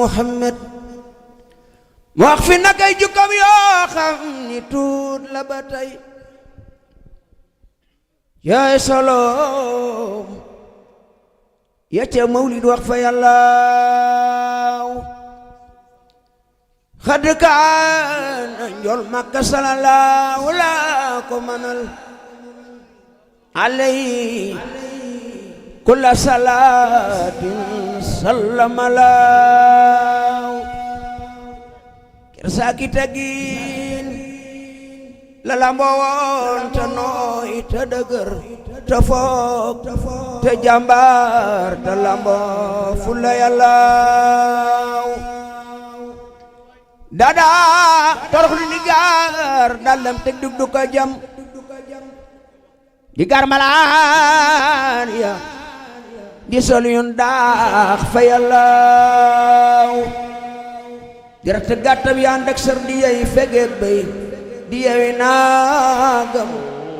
Muhammad mu wax fi nakay jukkam yoo xam ni tuut la ba tey yaay soloom ya ca mawlid wax fa yàllaaw xadd kaana njool makka salallahu la ko manal alay kulla salaatin sallamalaw kersaaki tegin la lamboo woon te nooy te dëgër te foog te jàmbaar te lamboo fulla yàllaw dada torox li gaar dalem teg dug du ko jam di gar malaan ya di sol yun daax fa yàllaw di rat gàttam ya ànd ak sër di yey fegeet bay di yewi naagam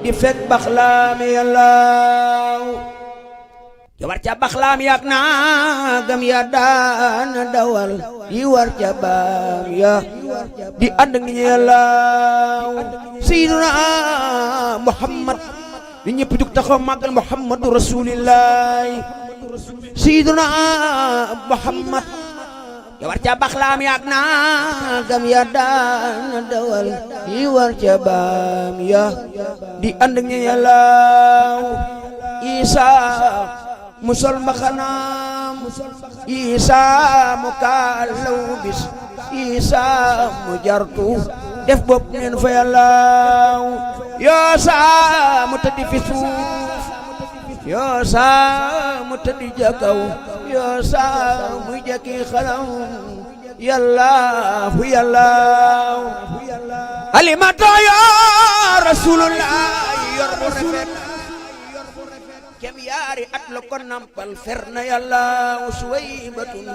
di fekk baxlaam yàllaw di war ca baxlaam yak naagam ya daana dawal di war ca baam ya di ànd ak ni yàllaw sayyiduna Muhammad di ñëpp jug taxaw màggal Muhammadu rasulillahi sayyiduna Muhammad ya war ca baxlaam yak naagam ya daana dawal di war ca baam ya di ànd ak ni yàllaw Isa musol mbaxanaam Isa mu kaalaw bis Isa mu jartu def bopp neen fa yàllaw Yoosa mu tëddi fi suuf Yoosa mu tëddi jakaw Yoosa mu jekki xalam yàllaahu yàllaaw Halimatu ya rasulullah yor bu rafet kem yaari at la ko nampal fer na yàllaaw Suwaybatun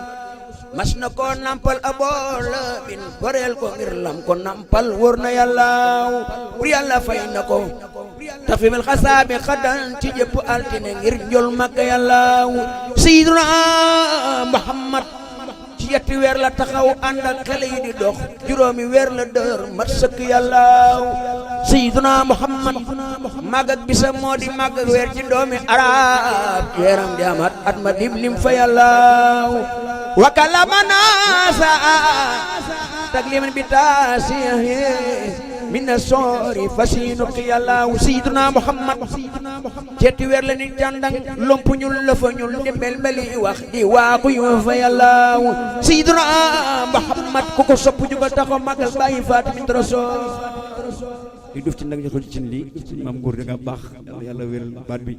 mas na ko nampal aboola bin goreel ko ngir lam ko nampal wóor na yàllaaw bur yàlla fay na ko tafimil xasaabi xadan ci jëpp altine ngir njol makka yàllaaw sayyiduna Muhammad ci yetti weer la taxaw ànd ak xale yi di dox juróomi weer la dër mat sëkk yàllaaw sayyiduna Muhammad màgg ak bisam moo di màgg ak weer ci doomi arab weeram di amat at ma dim lim fa yàllaaw wa kalamana saa takliman bi taasihi min soori fasinu yàllaaw sayyiduna Muhammad ceeti weer la ni jàndang lompu ñul la fa ñul di mel meli wax di waaku yu fa yàllaaw sayyiduna Muhammad ku ko sopp jugal taxaw màggal bàyyi Fatima Rasul li duf ci nag ñu xol ci lii suñu maam góor da nga baax yàlla wéral baat bi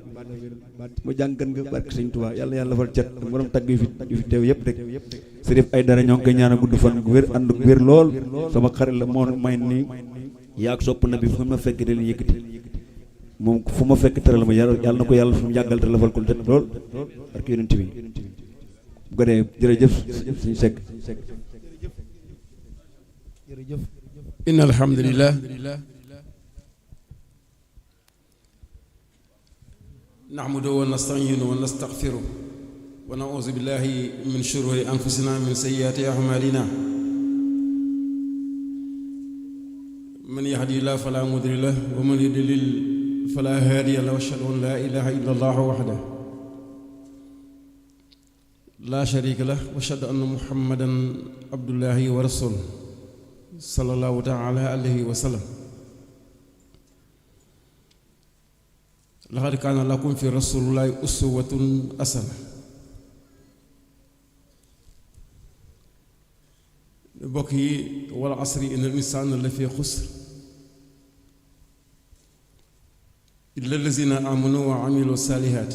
mu jàngan nga barke Sëñ Tuubaa yàlla fal cet borom tagg yu fi teew yëpp rek Sërif Aydara ñoo ngi koy ñaanal gudd fan gu wér ànd gu wér lool sama xarit la moo may nii yaag sopp na bi fu ma fekk de li yëkkati moom fu ma fekk teral ma yàlla na ko yàlla fu mu yàggal te lafal ko cet lool barke yonent bi bu ko dee jërëjëf suñu sekk jërëjëf inna alhamdulillah نحمده ونستعينه ونستغفره ونعوذ بالله من شرور أنفسنا من سيئات أعمالنا من يهدي الله فلا مضل له ومن يضلل فلا هادي له وأشهد أن لا إله إلا الله وحده لا شريك له وأشهد أن محمدا عبد الله ورسوله صلى الله تعالى عليه وسلم لقد كان لكم في رسول الله أسوة حسنة بقي والعصر إن الإنسان لفي خسر إلا الذين آمنوا وعملوا الصالحات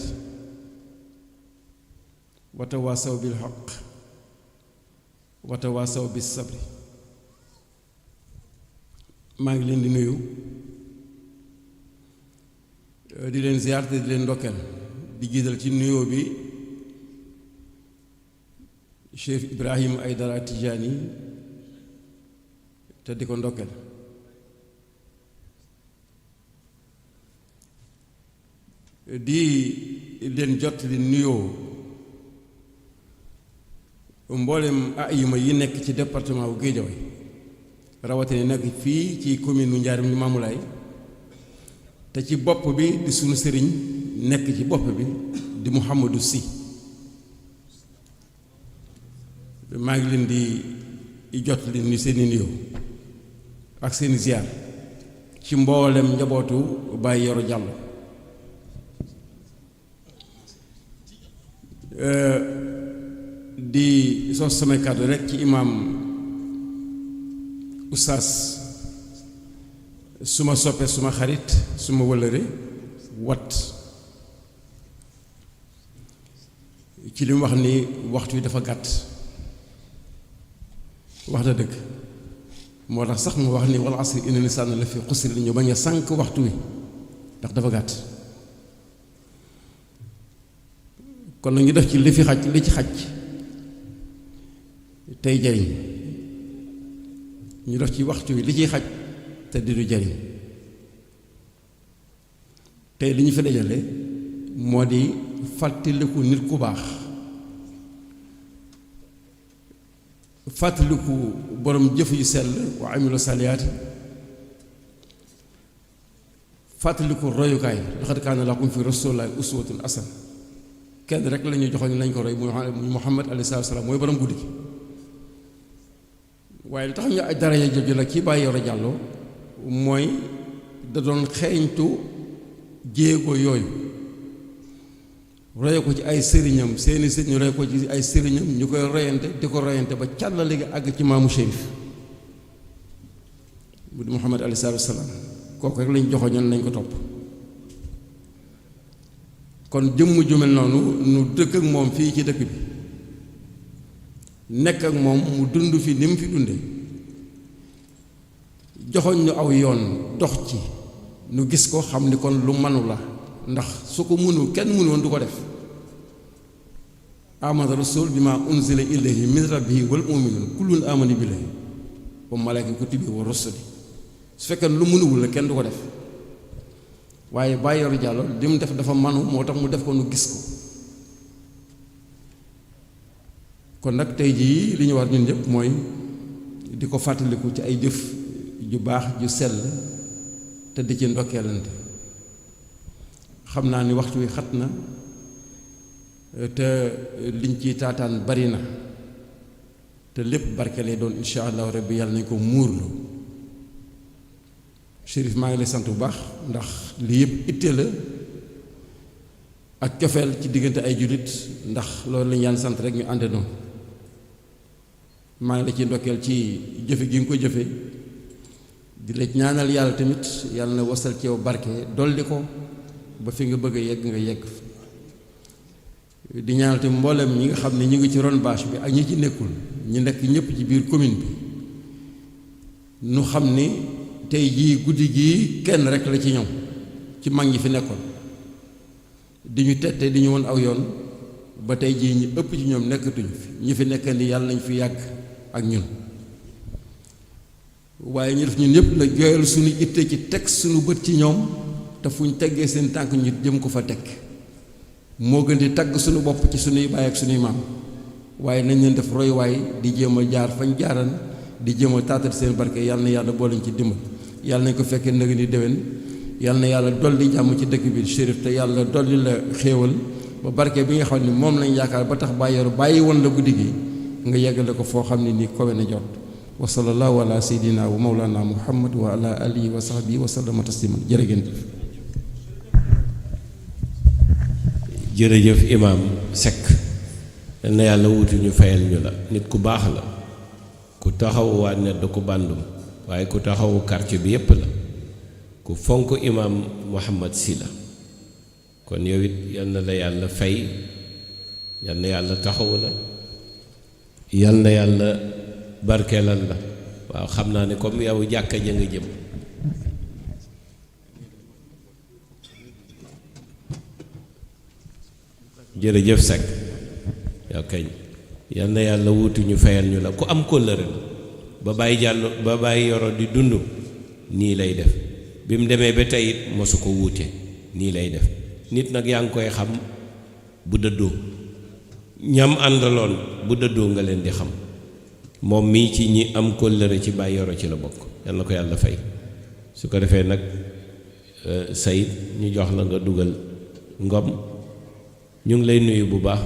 وتواصوا بالحق وتواصوا بالصبر ما ngi di nuyu di leen ziar di leen ndokkeel di jiital ci nuyoo bi Cheikh Ibrahim Aydara Tijaani te di ko ndokkeel di leen jot di nuyoo mboolem ayima yi nekk ci département bu Guédiawaye rawatina nekk fii ci commune bu Njaaréem li Mamoulaye te ci bopp bi di sunu sëriñ nekk ci bopp bi di Mouhamadou Sy maa ngi leen di jot li ni seeni nuyoo ak seeni ziar ci mboolem njabootu Baye Yoro Diallo di sos samay kàddu rek ci imaam oustaz suma soppe suma xarit suma wëllëre wat ci li mu wax ni waxtu wi dafa gàtt wax na dëgg moo tax sax mu wax ni wal asri inna lisaana la fi xusri ñu bañ a sànq waxtu wi ndax dafa gàtt kon nag ñu def ci li fi xaj li ci xaj tey jariñ ñu def ci waxtu wi li ciy xaj te di du jariñ tey li ñu fi dajale moo di fàttaliku nit ku baax fàttaliku borom jëf yu sell wa amilu saliyaati fàttaliku royukaay laqad kaana lakum fi rasuulillaahi uswatun hasana kenn rek la ñuy joxoon nañ ko roy muy Muhammad alayhi salaam mooy borom guddi gi waaye li tax ñu ay daraja jooju la ci Baye Yoro Diallo mooy da doon xeeñtu jéego yooyu roye ko ci ay sëriñam seeni sëriñ roye ko ci ay sëriñam ñu koy royante di ko royante ba càlla léegi àgg ci maamu Chérif bu di Muhammad alayhi salaam kooku rek lañ joxoñoon nañ ko topp kon jëmm ju mel noonu nu dëkk ak moom fii ci dëkk bi nekk ak moom mu dund fi ni mu fi dunde joxoñ ñu aw yoon dox ci nu gis ko xam ni kon lu manu la ndax su ko mënu kenn mënu woon du ko def amana rasul bi ma unzila ilayhi min rabbihi wal mu'minun kullun amana billahi wa malaa'ikatihi wa kutubihi wa rusuli su fekkee lu mënuwul la kenn du ko def waaye Baye Yoro Diallo li mu def dafa manu moo tax mu def ko nu gis ko kon nag tey jii li ñu war ñun ñëpp mooy di ko fàttaliku ci ay jëf ju baax ju sell te di ci ndokkeelante xam naa ni waxtu wi xat na te liñ ciy taataan bari na te lépp barke lay doon insha allahu rabbi yàlla nañ ko muurlu Chérif maa ngi lay sant bu baax ndax lii yëpp itte la ak cofeel ci diggante ay jullit ndax loolu lañu yaan sant rek ñu ànde noonu maa ngi la ci ndokkeel ci jëfe gi nga ko jëfe di la ñaanal yàlla tamit yàlla na wasal ci yow barke dolli ko ba fi nga bëgg a yegg nga yegg di ñaanal tamit mboolem ñi nga xam ne ñu ngi ci ron bâche bi ak ñi ci nekkul ñu nekk ñëpp ci biir commune bi nu xam ni tey jii guddi gii kenn rek la ci ñëw ci mag ñi fi nekkoon di ñu tette di ñu woon aw yoon ba tey jii ñi ëpp ci ñoom nekkatuñ fi ñi fi nekk ni yàlla nañ fi yàgg ak ñun waaye ñu def ñun ñëpp la jooyal suñu itte ci teg suñu bët ci ñoom te fu ñu teggee seen tànk ñu jëm ko fa teg moo gën di tagg suñu bopp ci suñuy baay ak suñuy maam waaye nañ leen def royuwaay di jéem a jaar fañ jaaran di jéem a taatat seen barke yàlla na yàlla boole ñu ci dimbal yàlla nañ ko fekkee ndëg ni déwén yàlla na yàlla dolli jàmm ci dëkk bi Chérif te yàlla dolli la xéewal ba barke bi nga xam ne moom lañ yaakaar ba tax Baye Yoro bàyyi woon la guddi gi nga yeggale ko foo xam ne nii kowe na jot wa sallallahu ala sayyidina wa mawlana muhammad wa ala alihi wa sahbihi wa sallama tasliman jërëjëf. jërëjëf imaam Seck na yàlla wutu ñu fayal ñu la nit ku baax la ku taxawu waa ne da ko bàndum waaye ku taxawu quartier bi yépp la ku fonk imaam Muhammad Sy la kon yow it yal na la yàlla fay yal na yàlla taxawu la yal na yàlla barkeelal la waaw xam naa ne comme yow jàkka ja nga jëm jërëjëf Seck yow kañ yal na yàlla wutu ñu fayal ñu la ku am kóllëre ba Baye Diallo ba Baye Yoro di dund nii lay def bi mu demee ba tey it mosu ko wuute nii lay def nit nag yaa ngi koy xam bu dëddoo ñam àndaloon bu dëddoo nga leen di xam moom mii ci ñi am kóllëre ci Baay Yoro ci la bokk yal na ko yàlla fay su ko defee nag Sayid ñu jox la nga dugal Ngom ñu ngi lay nuyu bu baax